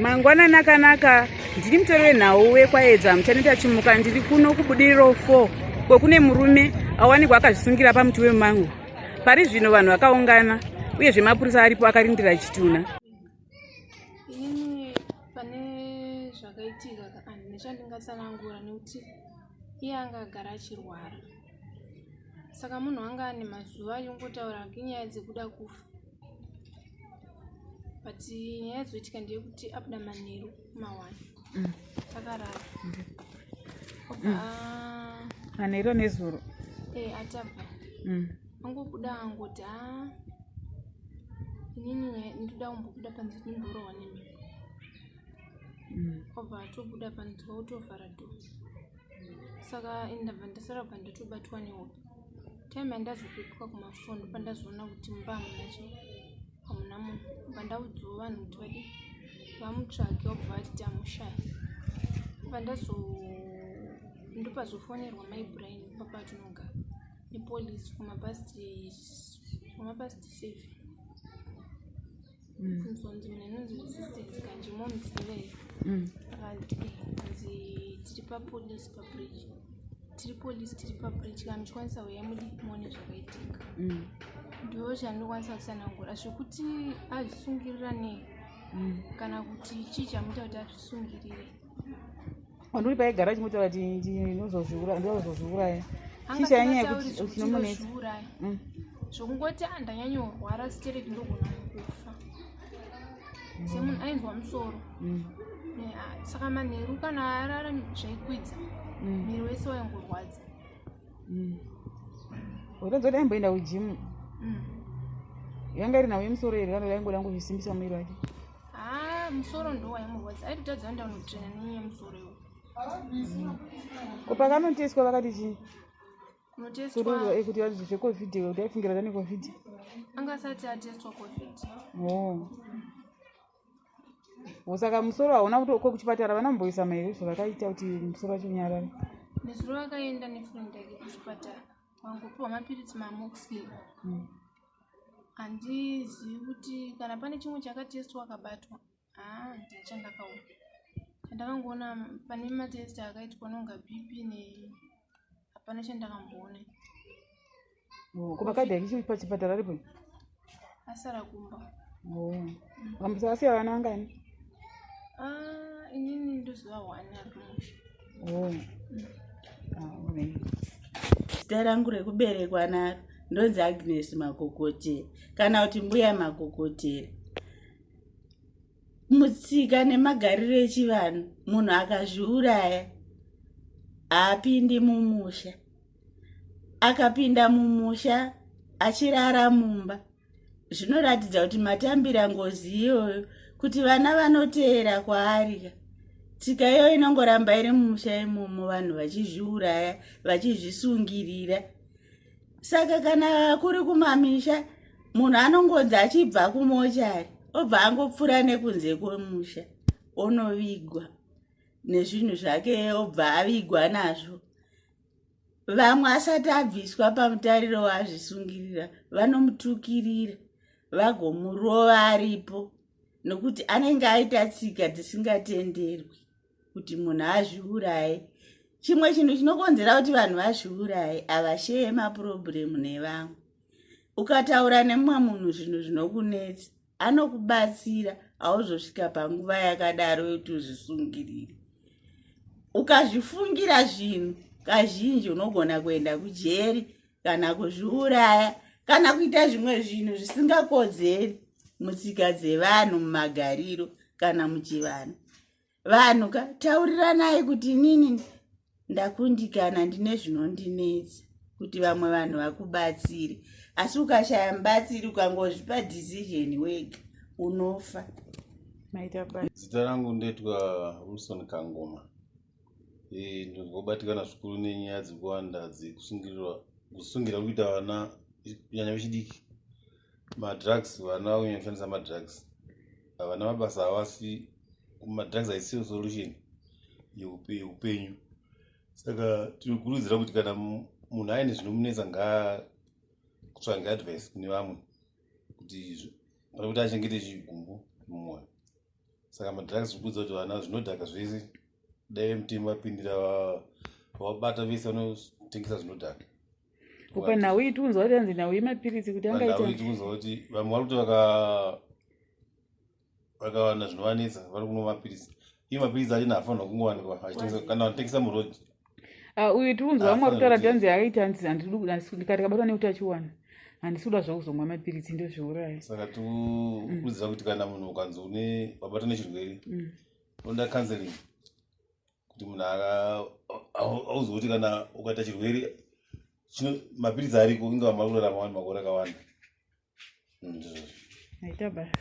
Mangwanani akanaka, ndini mutori wenhau weKwayedza Muchaneta Chimuka. Ndiri kuno kuBudiriro 4 kwekune murume awanikwa akazvisungira pamuti wemumango. Pari zvino vanhu vakaungana uyezve mapurisa aripo akarindira chitunha. Inini pane zvakaitika handina chandingatsanangura nekuti iye anga agara achirwara saka munhu anga ane mazuva achingotaura hake nyaya dzekuda kufa but nyaya yazoitika ndeyekuti abuda manheru kumawani mm. takarara obva mm. manheru nezuro e eh, atabva mm. angobuda angoti a ah, inini ndoda kumbobuda panze ndimborohwa nemhepo obva atobuda panze otovhara door saka ini ndabva ndasara bva ndatobatwa nehope time yandazopepuka kumafoni ndopandazoona kuti mumba hamuna chi hamuna munhu bva ndaudzawo vanhu kuti vadi vamutsvage vabva vati tamushaya bva ndazo ndopazofonerwa mai Brian papa atinogara nepolice kumapast 7 mm. kunzonzi munhu anonzi Resistance Kanje momuziva here mm. akati eh, anzi tiri papolice pabridge tiri police tiri pabridge kana muchikwanisa uya mudi muone zvakaitika mm. ndo chandinokwanisa kutsanangura zvekuti azvisungirira nei kana kuti chii chamuita kuti azvisungirire. Wanduri paigara achimutaura kuti ndinozozviuraya. Chii chanyanya kuti chinomunetsa? Mm. Zvokungoti ah, ndanyanyorwara stereki ndogona kufa. Mm. Semunhu ainzwa musoro. Mm. Ah, saka manheru kana arara zvaikwidza. Miri wese waingorwadza. Unotonzwa kuti aimboenda kujimu. Yanga iri nhau yemusoro here kana yaingoda kuzvisimbisa muviri wake? Ah, musoro ndo waimurwadza aitotadza kuenda kunotraina nenyaya yemusoro iwo. Ko pakanotestwa vakati chii? Kunotestwa eh, kuti vati zvecovid kuti aifungira tane covid. Anga asati atestwa covid. Oh. Oh, saka musoro hauna kuti ko kuchipatara vanomboisa mahere zvavakaita kuti musoro wacho unyarare. Nezuro vakaenda nefriend yake kuchipatara vangopiwa mapiritsi maamoxil. Handizivi kuti kana pane chimwe chakatestwa akabatwa haa ndina chandakaona chandakangoona pane matest akaitwa nonga bp ne hapana chandakamboona. Oh, ko makadhi achichi pachipatara aripo? Asara kumba. Oh. Vambusa vasiya vana vangani? Ah, inini ndoziva one ari kumusha. Oh. Ah, okay. Zita rangu rekuberekwa naro ndonzi Agnes Makokotera kana kuti Mbuya Makokotera. Mutsika nemagariro echivanhu munhu akazviuraya haapindi mumusha. Akapinda mumusha achirara mumba zvinoratidza kuti matambira ngozi iyoyo kuti vana vanoteera kwaari ka tsika iyoyo inongoramba iri mumusha imomo vanhu vachizviuraya vachizvisungirira saka kana kuri kumamisha munhu anongonzi achibva kumochari obva angopfuura nekunze kwemusha onovigwa nezvinhu zvake obva avigwa nazvo vamwe asati abviswa pamutariro waazvisungirira vanomutukirira vagomurova aripo nokuti anenge aita tsika dzisingatenderwi kuti munhu azviuraye chimwe chinhu chinokonzera kuti vanhu vazviuraye havasheye mapurobhuremu nevamwe ukataura nemumwe munhu zvinhu zvinokunetsa anokubatsira hauzosvika panguva yakadaro yekuti uzvisungirire ukazvifungira zvinhu kazhinji unogona kuenda kujeri kana kuzviuraya kana kuita zvimwe zvinhu zvisingakodzeri mutsika dzevanhu mumagariro kana muchivanhu vanhu ka tauriranai kuti inini ndakundikana ndine zvinondinetsa kuti vamwe vanhu vakubatsire asi ukashaya mubatsiri ukangozvipa decision wega unofa. Zita rangu ndoitwa Wilson Kangoma. Eh, ndinobatikana zvikuru nenyaya dzekuwanda dzekusungirirwa kusungira kuita vana kunyanya vechidiki madrugs vana vakunyanya kushandisa madrugs havana mabasa havasi madrugs haisiyo solution yeupenyu saka tinokurudzira kuti kana munhu aine zvinomunetsa ngaatsvange advice kune vamwe kuti pane kuti achengete chigumbu mumwoyo. Saka madrugs zvikuudza kuti vana zvinodhaka zvese, dai vemutemo vapindira vabata vese vanotengesa zvinodhaka. Upa nhau iyi tikunzwa kuti hanzi nhau yemapiritsi kuti angaita. Tikunzwa kuti vamwe vari kuti vakawana zvinovanetsa vari kunwa mapiritsi. Iye mapiritsi acho haafanirwa kungowanikwa achitengesa kana vanotengesa muroad. Ah, uyu tikunzwa vamwe vari kutaura kuti hanzi akaita hanzi ndikati kabatwa neutachiwana handisi kuda zvekuzomwa mapiritsi ndozviuraya. Saka tikukurudzira kuti kana munhu ukanzi une wabatwa nechirwere unoda counseling kuti munhu auzive kuti kana ukaita chirwere mapiritsi ariko inga vamwe vari kurarama wani makore akawanda. Ndizvozvo. Maita basa.